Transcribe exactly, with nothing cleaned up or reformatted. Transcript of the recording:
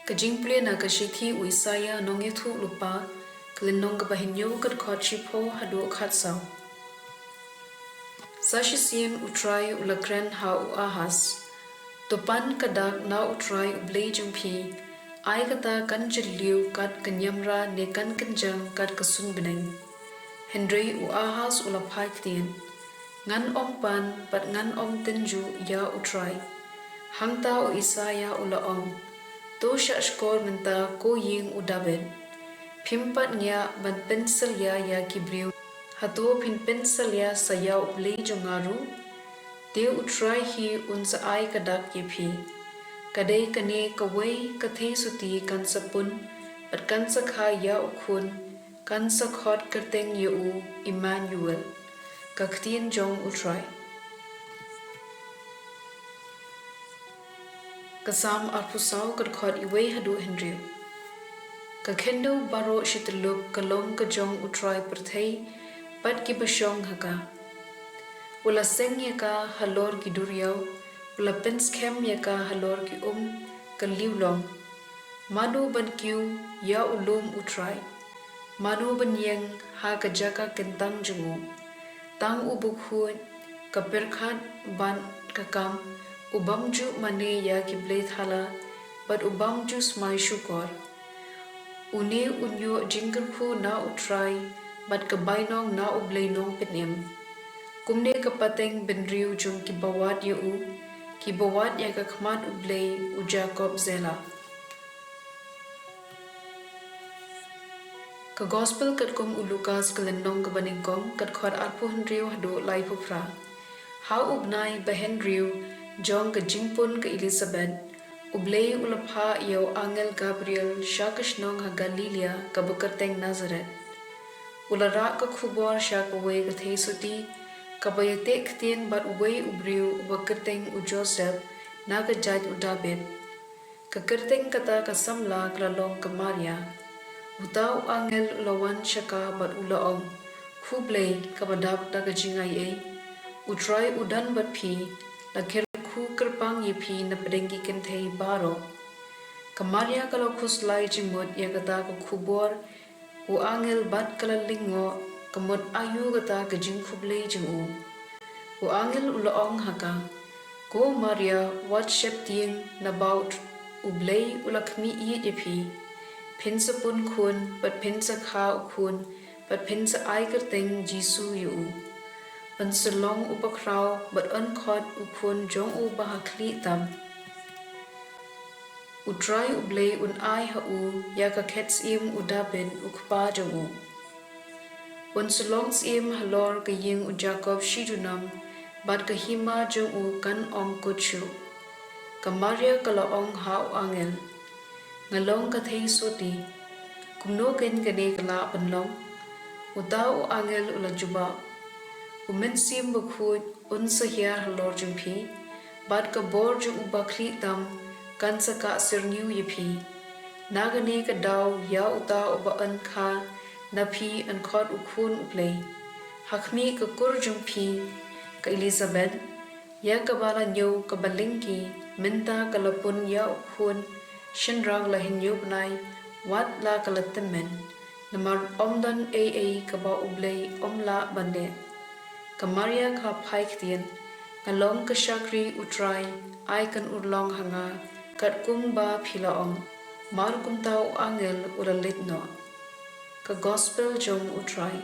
Ka jingpule na ka shithi u Isaïah nongïathuhlypa, ka lynnong kaba hynñiew, ka dkhot shiphew haduh khatsaw. Sa shisien U Trai u la kren ha u Ahas: To pan ka dak na U Trai U Blei jong phi, ai kata kan jylliew kat ka niamra ne kan kynjang kat ka suiñ bneng. Hynrei u Ahas u la phai ktien: Ngan ym pan bad ngan ym tynjuh ïa U Trai. Hangta u Isaïah u la ong: To shahshkor mynta, ko ïing u Dabid. Phim pat ngiah ban pynsalia ïa ki briew, hato phin pynsalia sa ïa U Blei jong nga ruh? Te U Trai hi un sa ai ka dak ïa phi. Ka dei kane kawei ka theisotti kan sa pun bad kan sa kha ïa u khun, kan sa khot kyrteng ïa u Immanuel, ka ktien jong U Trai. Ka Salm arphew saw, ka dkhot iwei haduh hynriew. Ka khyndew baroh shi tyllup ka long ka jong U Trai pyrthei bad kiba shong ha ka. U la seng ïa ka halor ki duriaw, u la pynskhem ïa ka halor ki um ka liewlong. Mano ban kiew ïa u lum U Trai? Mano ban ïeng ha ka jaka kyntang jong u? Tang u bakhuid, ka pyrkhat bad ka kam, u bym ju mane ïa ki blei thala bad u bym ju smai shukor. Une un ïoh jingkyrkhu na U Trai bad ka bainong na U Blei Nongpynim. Kumne ka pateng bynriew jong kiba wad ïa u, kiba wad ïa ka khmat U Blei u Jakob. Selah. Ka Gospel katkum u Lukas, ka lynnong kaba nyngkong, ka dkhot arphew hynriew haduh laiphew phra. Ha u bnai bahynriew jong ka jingpun ka Elisabet, U Blei u la phah ïa u angel Gabriel sha ka shnong ha Galilaïa kaba kyrteng Nasaret. U la rah ka khubor sha kawei ka theisotti kaba ïateh ktien bad uwei u briew uba kyrteng u Joseph, na ka jait u Dabid. Ka kyrteng kata ka samla ka la long ka Maria. Uta u angel u la wan sha ka bad u la ong: Khublei, kaba dap da ka jingaiei, U Trai u don bad phi, la kyrkhu kyrpang ïa phi napdeng ki kynthei baroh. Ka Maria ka la khuslai jingmut ïa kata ka khubor u angel bad ka la lyngngoh ka mut aïu kata ka jingkhublei jong u. U angel u la ong ha ka: Ko Maria, wat sheptieng, naba U Blei u la khmih ïeit ïa phi. Phin sa pun khun bad phin sa kha u khun bad phin sa ai kyrteng Jisu ïa u. Un sa long u bakhraw bad un khot u Khun jong U Bahakhlieh tam. U Trai U Blei un ai ha u ïa ka khet syiem u Dabid u kpa jong u. Un sa long syiem halor ka ïing u Jakob shi junom, bad ka hima jong u kan ym kut shuh. Ka Maria ka la ong ha u angel: Nga long ka theisotti, kumno keiñ kane ka lah ban long? Uta u angel u la jubab: U Mynsiem Bakhuid un sa hiar halor jong phi, bad ka bor jong U Bahakhlieh tam kan sa kah syrngiew ïa phi. Na kane ka daw ïa uta uba yn kha na phi yn khot u Khun U Blei. Ha khmih ka kur jong phi, ka Elisabet, ïa kaba la ñiew kaba lyngkhi, mynta ka la pun ïa u khun shynrang la hynñiew bnai, wat la ka la tymmen, namar ym don ei ei kaba U Blei um lah ban leh. Ka Maria ka phai ktien: Nga long ka shakri U Trai, ai kan urlong ha nga katkum ba phi la ong. Mar kumta u angel u la leit noh. Ka Gospel jong U Trai.